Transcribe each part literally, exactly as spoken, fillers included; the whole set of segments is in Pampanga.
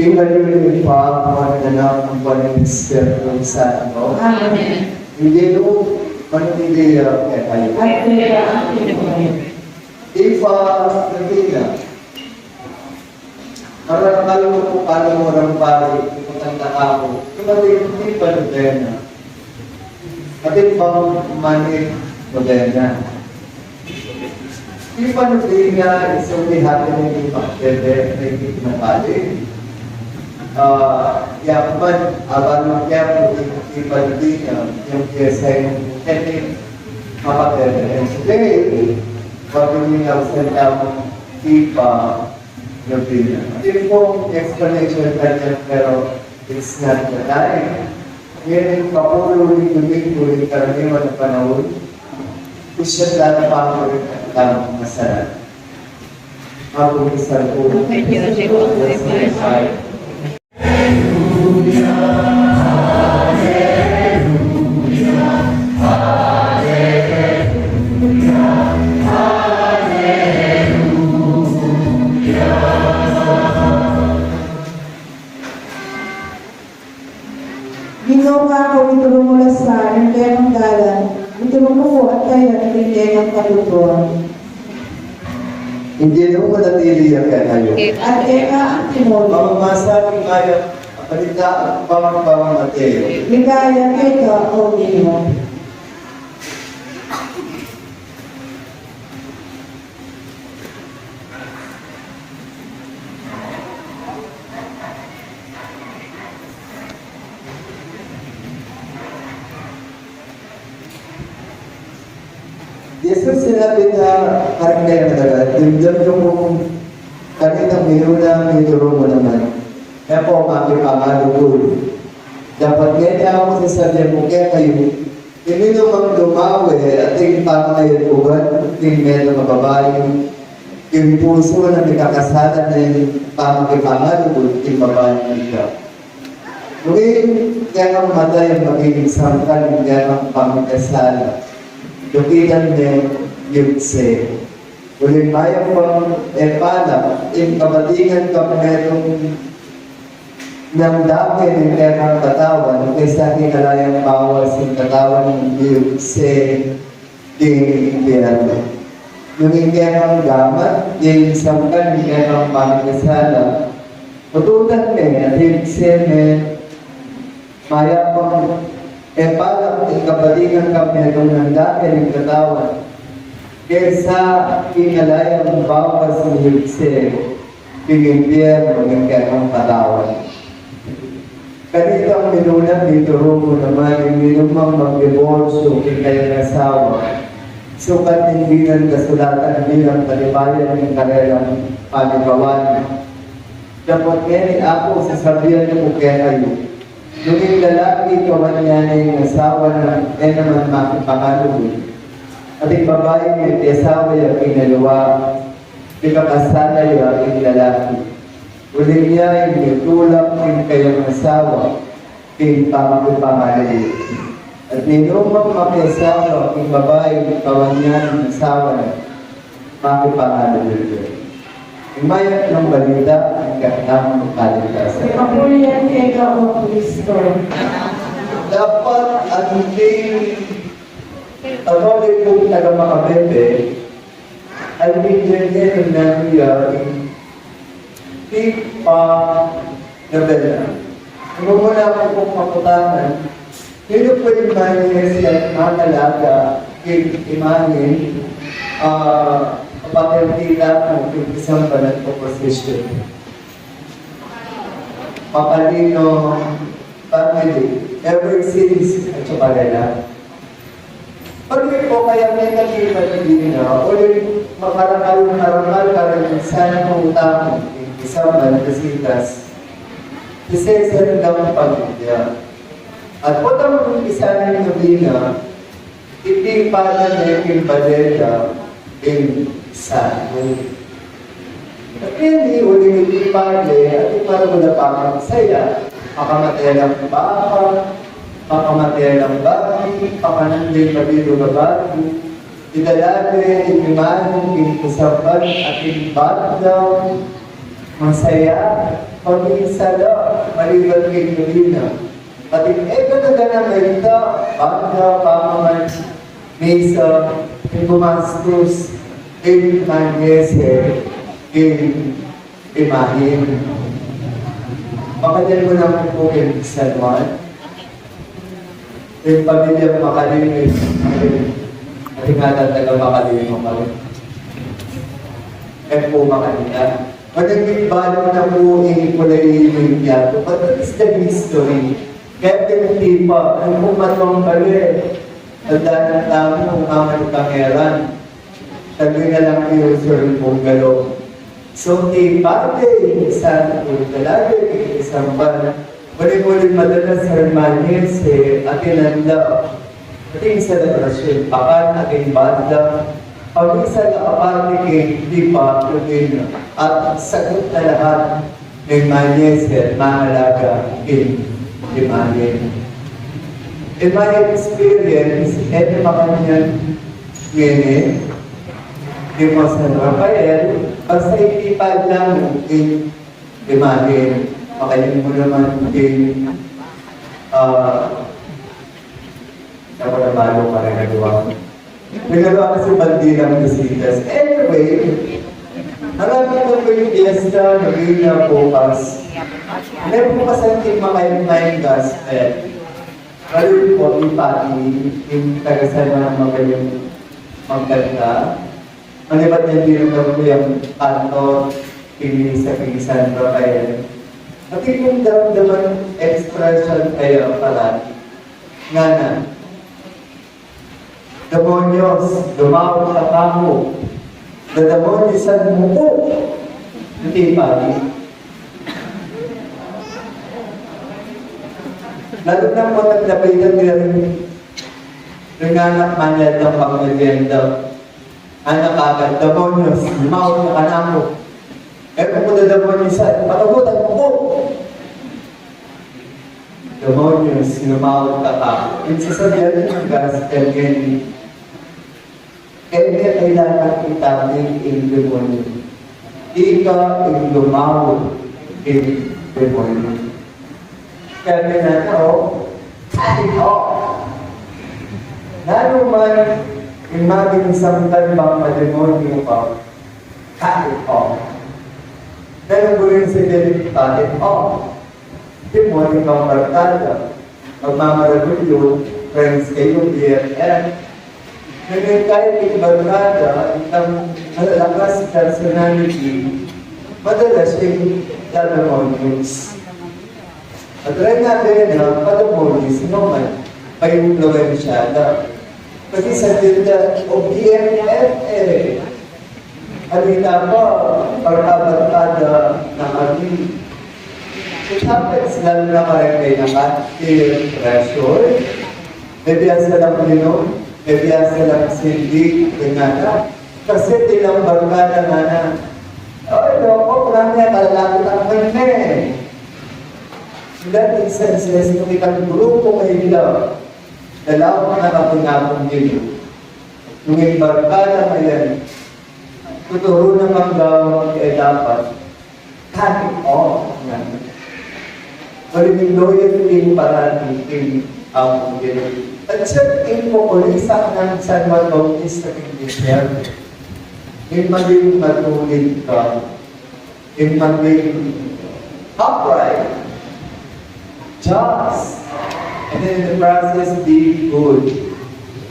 Ing lagyu ning Ibpa, ampo ning Anak, ampo ning Espiritu Santo. Amen. Ing Ginu manatili ya kekayu. At keka antimurin. Ibpa, ing Ginu, arakal ku, arakal mu rang pari, ipakanta ku, ing atin tipan dena. Atin pang mani modena. Tipan dena, isang di hati na ipakbebe, na ipinapali. Ah, ya man, aban ng tiempo, tipan dena, yung piyesa yung keti, mapakbebe. And today, pag yung absent ang tipa, Novena. Atin pong explanation kanya, pero it's not the time. Ngeni, kapuluan ning Domingo ning karaniwan a panaun, kusyan da na pang rin at tamang masarat. Ako, minsan po, Ginu, ika ing ituru mu la sa ring kekang dalan, ituru mu pu at kaya ing kekang katutuan. Ing Ginu manatili ya kekayu. At keka antimurin. Pamamasa ning mayap a balita ampon kang Mateo. Ligaya keka, O Ginu. Jesus sinabi na karing kayang daga, "Dimdam yu ku kaninung minuna, mituru mu naman." E po, makipangalugud. Dapat ngeni aku sasabian ku kekayu, ing minumang dumawe ating pamangayuguran king metung a babai, ing pusu na mikakasala ne ing pamakipangalugud king babai ita. Nung ing kekang mata ing maging sangkan ning kekang pamikasala, dukitan ne yugse. Uling mayap pang e pala ing kabatingan kang metung nang dake ning kekang katawan kesa king ala yang bawas ning katawan ning yugse king impyernu. Nung ing kekang gamat, ing sangkan ning kekang pamikasala, ututan me at yugse me. Mayap pang e pala ing kabatingan kang metung nang dake ning katawan kesa king ala yang bawas ning yugse king impyernu ning kekang katawan. Kanitang minuna, mituru mu naman ing minumang magdiborsyu king kayang asawa, sukat ning dinan kasulatan bilang katibayan ning karelang panikawan. Dapot ngeni aku sasabian ku kekayu, nung ing lalaki kawan ya ne ing asawa nang e naman makipangalugud, at ing babai mikiasawa ya king aliwa, mikakasala ya ing lalaki. Uling ya ing mitulak king kayang asawa king pamakipangalugud. At ninumang makiasawa king babai kawan ya ning asawa na, makipangalugud ya. Ing mayap nang balita ing kekang kaligtasan. Kapurian keka, O Kristo. Dapat anting Katolikong taga-Macabebe, ay binyan ne ning Maria ing tipa na bela. Nung una ku pung makutangan, ninu pu ing Maria siyat mangalaga king imahen, ah, papatertita ku king isang banat proposition. Papalino family, ever since, at saka lela. Pag po kaya may nakita na din na, uling makarakal-karakal ka rin sa kung tamo, isang banat kasitas, isesendang pamilya. At po tamang isa na yung nobina, iti pala ne king bale da ing santo. At ngeni, uling iti pala, atin para mu na pamagsaya, makamate lang baka, makamate lang baki, pakananding mabilug a batu, idala ne ing imahen king kasamban atin banda, masaya, paminsala, maliban king nobina. Pati e gana-gana mayta, banda, pamaman, misa, ing gumastus, ing manyese, ing imahen. Makadal mu na pu king San Juan. Ing pamilyang makalinis, atin, atin nga taga makalinis, makalinis. E pu makanita. Managing balu na pu ing kulay ning yatu. But that is the history. Kaya pinatipa, ang pumatong bali. Tanda na tamu, ang mga pangeran. Sabi na lang yung Sir Bungalo. So, di parte, isang talaga, isang ban. Muli-muli madalas sa Hermanes, eh, atin anda. Ating selebrasyon, pakan, ating banda, paminsan nakapati king tipa, lugin, at sagot na lahat ng manyes at mangalaga king imahen. In my experience, e makanyan ngeni, di mo San Rafael, basta itipa lang king imahen, makanyan mu naman king, ah, Naku, nabalu ka na, nagawa. Nagawa kasi bandilang bisitas. Anyway, marami na po yung fiesta, naging na bukas. May bukas ang team makain main gospel. Pero yung po, yung pati, yung taga-San Juan ang magaling magkanta. Manibat niya din ang yung kanto, pinili sa pinsan, Rafael. At yung daramdaman expression kaya palagi. Ngana, "Demonyos, dumawat ka kaku. Dademonyusan mu ku." Iti padi. Lalu na pu, pag napitan mi rin, ring anak, manyad lang pang merienda. Anak, agad, "Demonyos, lumawan ka kanaku." E ku ku dademonyusan, patagutan mu ku. "Demonyos, lumawan ka kanaku." Ing sasabian ning gospel ngeni, e ne kailangan itabi ing demonyo. Ika ing lumawan king demonyo. Kaya pinatao, "Cut it off." Nanu man ing maging sangkan bang mademonyo ka, cut it off. Nanu buri ing sabian, cut it off? Demonyo kang barkada. Magmamaragul yu, friends kayu, B F F. Ngunit kahit ing barkada, itang malalakas personality, madalas ing dademonyos. At rin nga din na pademonyos naman, may impluwensya na. Kasi sa tinda o B F F, e. Kanita pa, barkada-barkada na kami. It happens, lalu na kareng kaynakan, peer pressure. Bibiyasa lang minum, bibiyasa lang sindi, ganyan na. Kasi tilang barkada na na. Ay, loko, kurang niya, kalapit ang mene. Dati senses ng itang grupo kay nila. Dalawa na kapinapong nila. Nung yung barkada na yan, tuturo na kang gawang e dapat. Cut it off. Yan. Pero yung loyalty parati king Apo Dios. At siya ing kukulisan ng San Juan Bautista king disyerto. Yung maging matulid ka, yung maging upright, just, and then in the process, be good.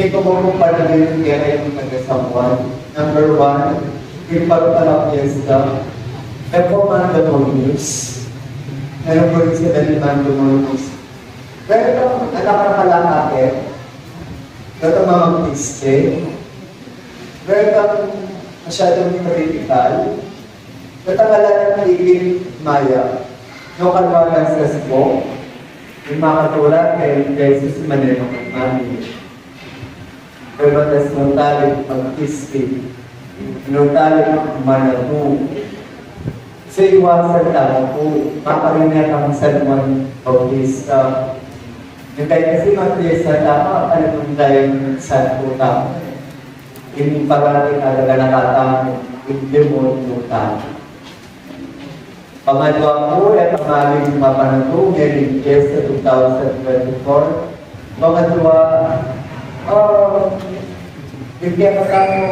Tingnan mo kung paano yun kaya yung taga-San Juan. Number one, yung pagpalapiesta. E po mandemonyos. Meron po rin sila ni mandemonyos. Pero itong anak ng kalakate, itong mga piste, pero itong masyadong critical, itong ala ng tigil maya, no kalwanan sa sbo, yung mga katulad kay Jesus Maneno Mani. Pero batas mo tayo magtisti. Ano tayo manatu. Sa iwasan tayo po, makaringat ang San Juan Bautista. Yung kaya kasi magtiesta tayo, ano nung tayo sa po tayo. Yung parati talaga nakatamu, yung demonyo tayo. Pangadwa pu, e pamaling mapanatang ngeni king Fiesta two thousand twenty-four. Pangadwa, ah, bigyan ka ng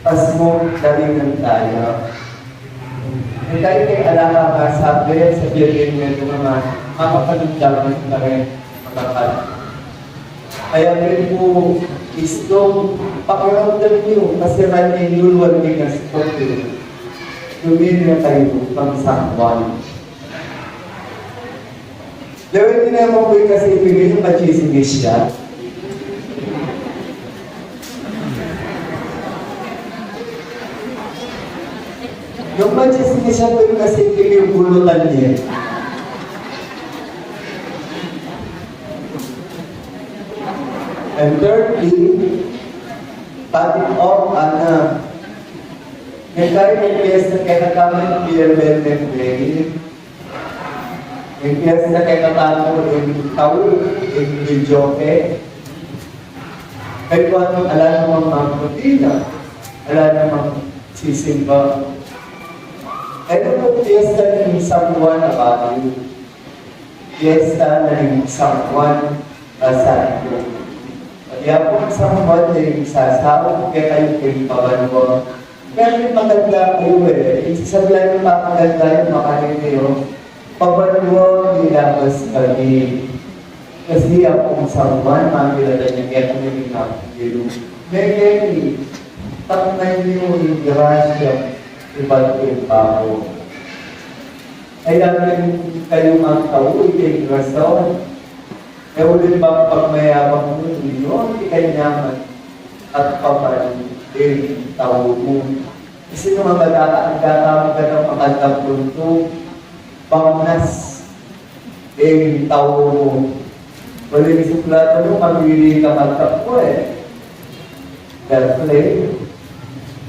pasmok dari ng daya. Hindi kaya alala ka sa sabi, sa Pilipino naman, makapanagdaman pa rin, makapanagdaman. Kaya rin po, istung pakiramdam niyo, kasi ranyan yung luwal ni Gaspar, eh. Tumingin na kayo pang San Juan. Gawin niyo naman po yung kasi pinili yung machismis siya. Yung machismis siya po yung kasi pinili yung bulutan niya. And thirdly, pati of ana, nagkari ng piyesta kaya kami ng P M L M Day. Yung piyesta kaya katamu, yung tau, yung videoke. Kaya kung ala namang magkutina, ala namang sisimba. Ito po piyesta ng San Juan na bayan. Piyesta na ning San Juan Santo. Pati apung San Juan na ning sasawa, kaya kayo po yung pabanwa. Kaya yung maganda kayo eh. Yung sasabihan yung maganda yung makanini yung pabanwa, nilabas kami. Kasi apung San Juan, mamilatan niya kaya kami rin ako. Mekeni, taknan niyo yung grasya, ibat yung bago. Kaya rin kayo ang tau, ikay rason. E ulit bang pagmayabang mu, yun, ikay nyaman, at paparin, tau mu. Kasi nung magdaka, magdaka, magdaka, magdaka, bang nas, Ing tau mu, uling suplatu mu, mabili ka magkapue. Fair play.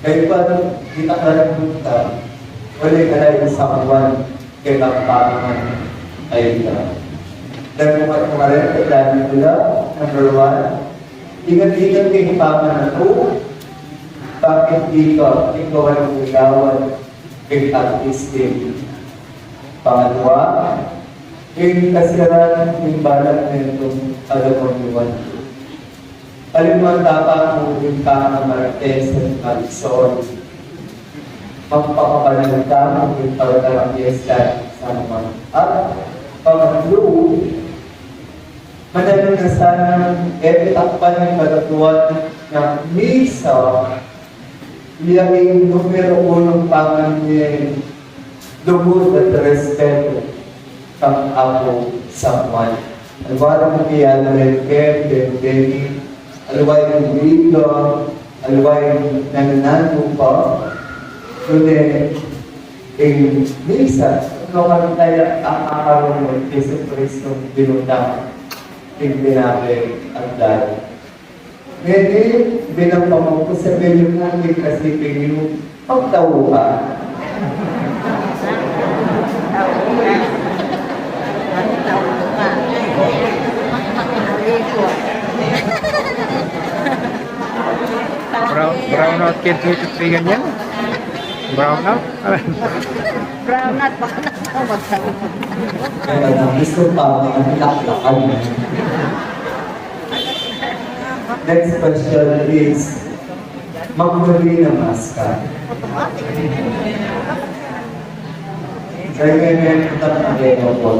Kaybat, kita ka rin punta. Uling ka na rin sa buwan, kay kapataman ay ka. Dan mu kat mu rin, kay dami nila, number one. Ingat-ingat kay pamanatu, bakit di ka, ikaw ang ligawan, kay artistic. Pangatwa, ing kasiran ning balang mentu, alam mo iwan. Alam mo, ang tapa mo, ing pamamartesan, alisol. Magpakapanalita mo, ing pagkakampiesta, sa mga. At, pangatlo, mananu na sanang e takpan ning katatuan na misa, iya ing numero unong pamanyalugud at respetu kang Apo Samuel. Alwara mo kaya na rin ken, ken, ken, alway ing bigo, alway ing nanananu pa, nune, ing misa, no kami tayo ang kakarunod Jesu Cristo binuta, ing binabe at dali. Ngeni, bilang pamagpasabi yu na, ing kasi yu, pagtau ka. Brown, brown out kaya ito, ito, ganyan? Brown out? Brown out, baka na magsabi. Kaya lang, gusto pa, mga tilaklakan. Next question is, magmuli na maska. Kaya nga, may tatang kayo po.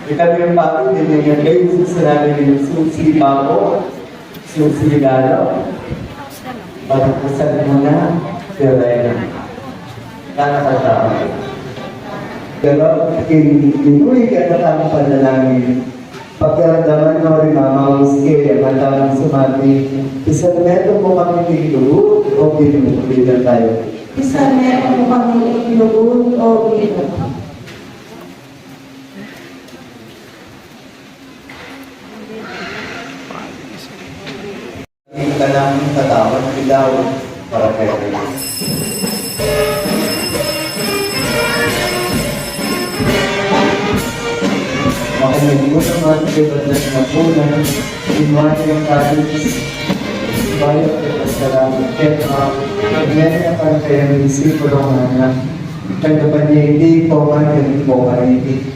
Kita niyo pa, hindi niya kayo, susunod yung susi pa po. Susi lalo, pagkusan mo na, pero na. Nana ka tao. Pero in, in uli ka na tamang panalangin, pagkaramdaman mo rin mamaus kaya, matamang sumabi, "Pisan meto mo kami ning lugud o binubulitan tayo." Pisan meto mo kami ning lugud o binubulitan. Ing kanakung katawan, ilaw para kay makamugod ang mga kaibanan na punan, inuan ng kalis, bayot at pasalamat kaya, kaya para kay ang disipulo nga na, kaya pa niya hindi po man, hindi po man, hindi.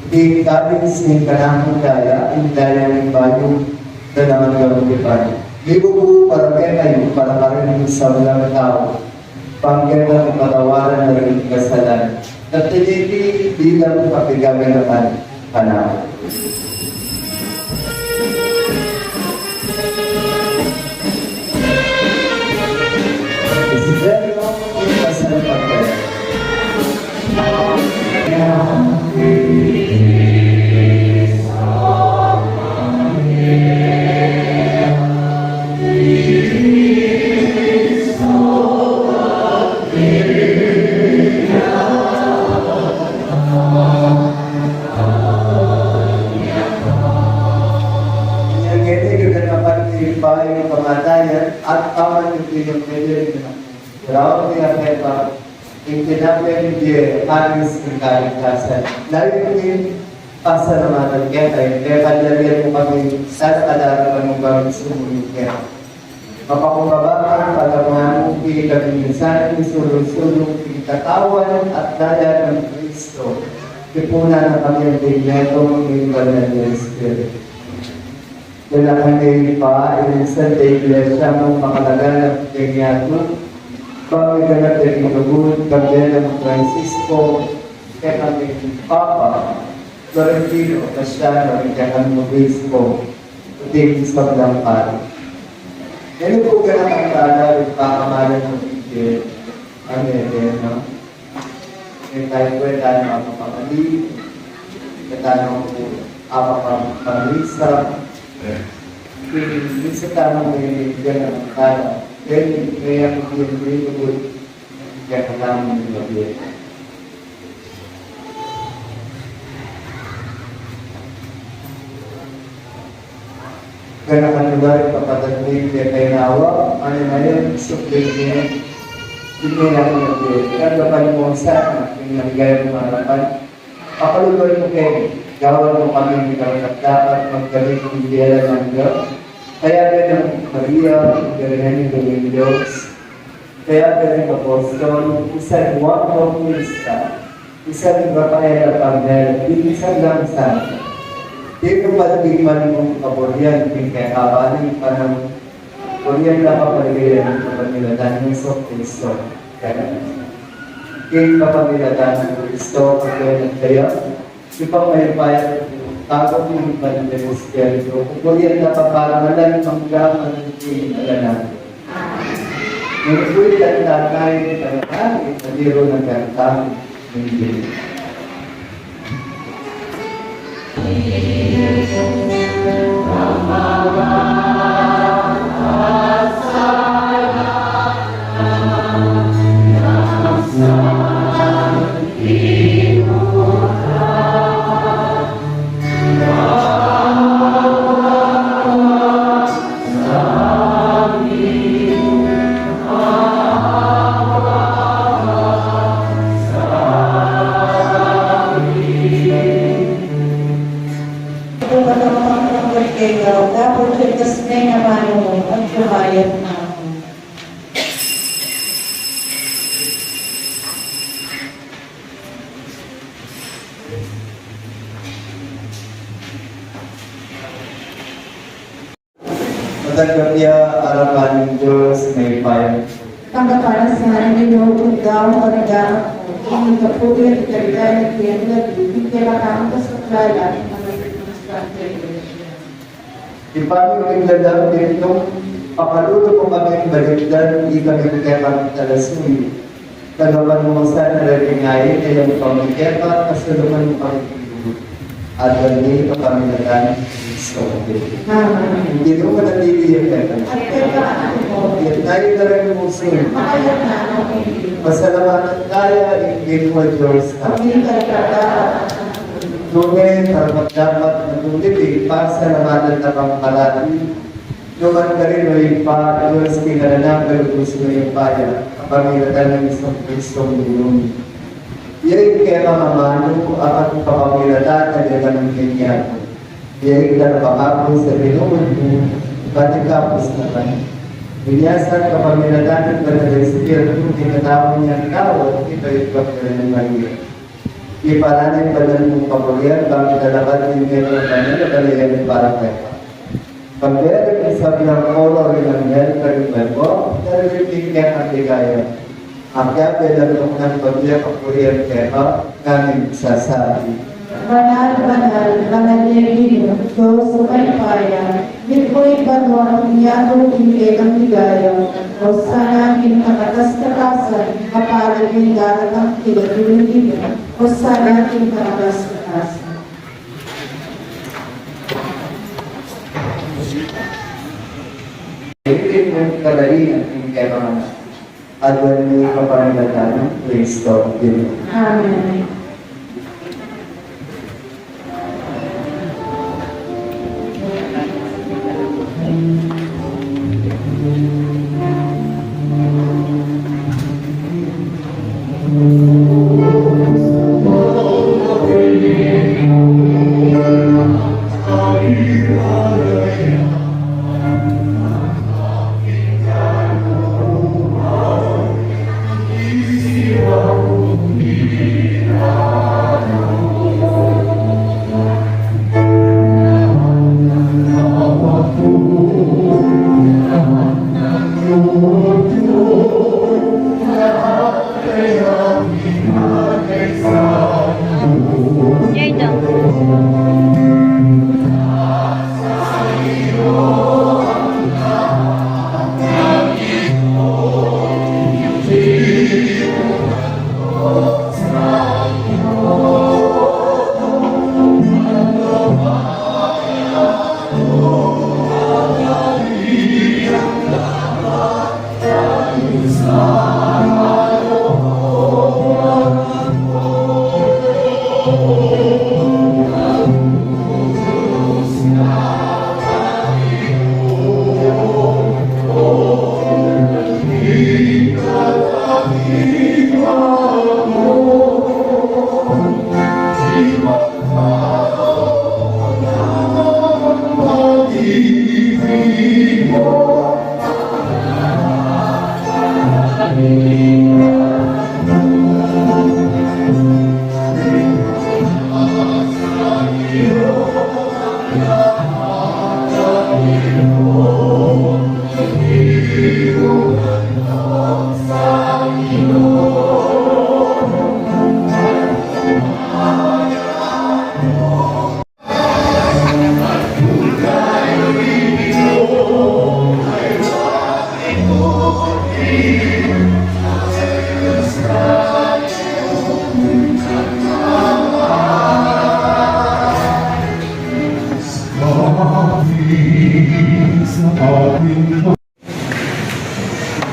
Di kalis ning kanakung daya, ing daya ning bayu, danawan gamitan. Di bu pu para kekayu, para karin ning sablang tau, bang keta mapatawaran na ring kasalan, at tiniti bilang kapigaganakan kanaku. Desiderio, ing kasal pagkaya. Inya keti kaganapan ning bayu ning kamatayan at pamanutuyang medya ning anak. Iraw ni Apepa, ing tinape ning bie, panis ning kaligtasan. Layun ning pasalamatan keta, ing pepalyarian mu kami, sana kadarapan mu kami sumuyu keta. Mapakumbaba ka, palamuan mu kami minsan, ing sulu-sulu ning katawan at daya nang Kristo. Tipunan na kami king metung ning Banal a Espiritu. Dalakan ya pa ing Santa Iglesia mung makalaganap king yatu, pamiganap king lugud, kambe nang Francisco, kekami Papa, Florentino, Cassiano, kekami Obispo, ing sablang pari. Ini pu ganap ang tala, ipakamalan mo iti, ang Eterno. Ing tayo pu, e tayo mapapamali, e tayo pu apapamisa, ing misa tamu ngeni, ing ganap ang tala, ngeni, ngeni, ngeni, ngeni, Kaya katamu ning gabi. Ganakan yu la ring kapatad mi king kekayu, nawa, aning ayon, sukli ne, king kekayu, tanggapan mu sana ing maligaya mung arapan. Pakaluluan mu kami, gawan mu kami king karapat-dapat magkalipin king bie alang angga. Kaya nang Maria, Birhen ning Dios, kaya nang apostol, i San Juan Bautista, i San Rafael Arcangel, i San Damian, tinupad king man mung kaburian king kekabaan ning panaun. Burian da ka pa ning kapamilatan nang Jesucristo. King kapamilatan nang Kristo, pagkainat kaya, ipang mayupaya, tago ning Banal a Espiritu, burian da ka pa ning kapamilatan nang Kristo. Ngunit pu, ing Tatay, ing Anak, ing Espiritu Santo. Pu, pagkakapangkapagkega, dapot ligtas ne ing amanu mu at buhayan mu. Matanggap ya arapan ning Dios mayupaya. Tanggapan na sana ning Ginu ing daun karing gamat mu, king ikapuri at ikaligaya ning keyang lagyu, king kekatamung kasaplalan, king pamamagitan ning Santa Iglesia. Ipamigay na lang dito, pakalulu mu kaming balikdan, ikami kekang talasuyu. Tanggapan mu sana ring ain a iyong pamikekap, kasulungan mu kaming inuun. Aduan mi ing kapamilatan nang Kristo. Amen. Ing Ginu manatili ya kekayu. At keka naman. Iyatas yu la ring pusu yu. Iyatas na rin. Pasalamatan taya ing Ginu a Dios tamu. Tune karapat-dapat a tunay ing pasalamatan da kang parati, nu man karin, o Ibpa, Dios king alang angga, lubus mayupaya, kapamilatan nang Jesucristo Ginu mi. Iya ing kekang amanu, a kapamilatan na ning kekang anak. Iya ing talapangabus a binukud mu, pati kabus na kami. Inya sa kapamilatan ning Banal a Espiritu, king katawan nang Ginu, king kayup kang Birhen Maria. Iparaning banal mung kaburian, bang italapat ning kekang banal a balayan para keka. Pagdalak ning sablang koro ring anghel karing banua, darating king kekang ligaya. Agyang belang tuknang pagdalak kapurian keka, nganang sasabi: Banal, banal, banal ya ing Ginu, Dios a mayupaya, mitmu ing banua at ing yatu king kekang ligaya. Hosana king makatas-katasan, mapalad ya ing daratang king lagyu ning Ginu. Hosana king makatas-katasan. Iti ing kalaingan ning kekang anak. Aduan mi ing kapamilatan nang Kristo Ginu. Amen.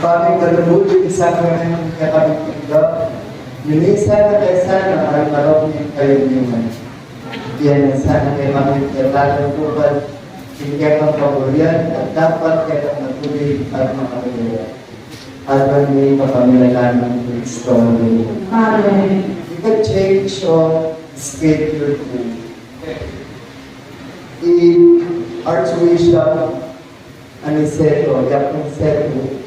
Paming kalubud, ing sakramentong kekami tinggap, minsan na kesa na almarok ning kayunyungan. Yan na sana kekami tinggap, ing kekang paburian, at dapat kekang matuli at makaburian. At ang may kapamilagan ng Kristo. Amen. Ika change of schedule po. In Archbishop Aniceto, Yapong Seto,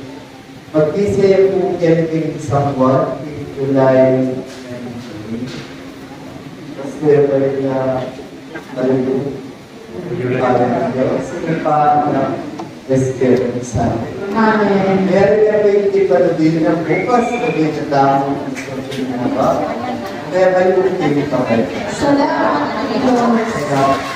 magbisaya po kami king San Juan, king July nineteen. Kasi pa rin na malulung. Para Diyos, Ipang, Espiritu Santo. Amen. Meron na po yung ipanudin na bukas, sabi na tamo, ang sabi na ba? Kaya kayo po yung ipanudin. Salamat, Panginoon. Salamat.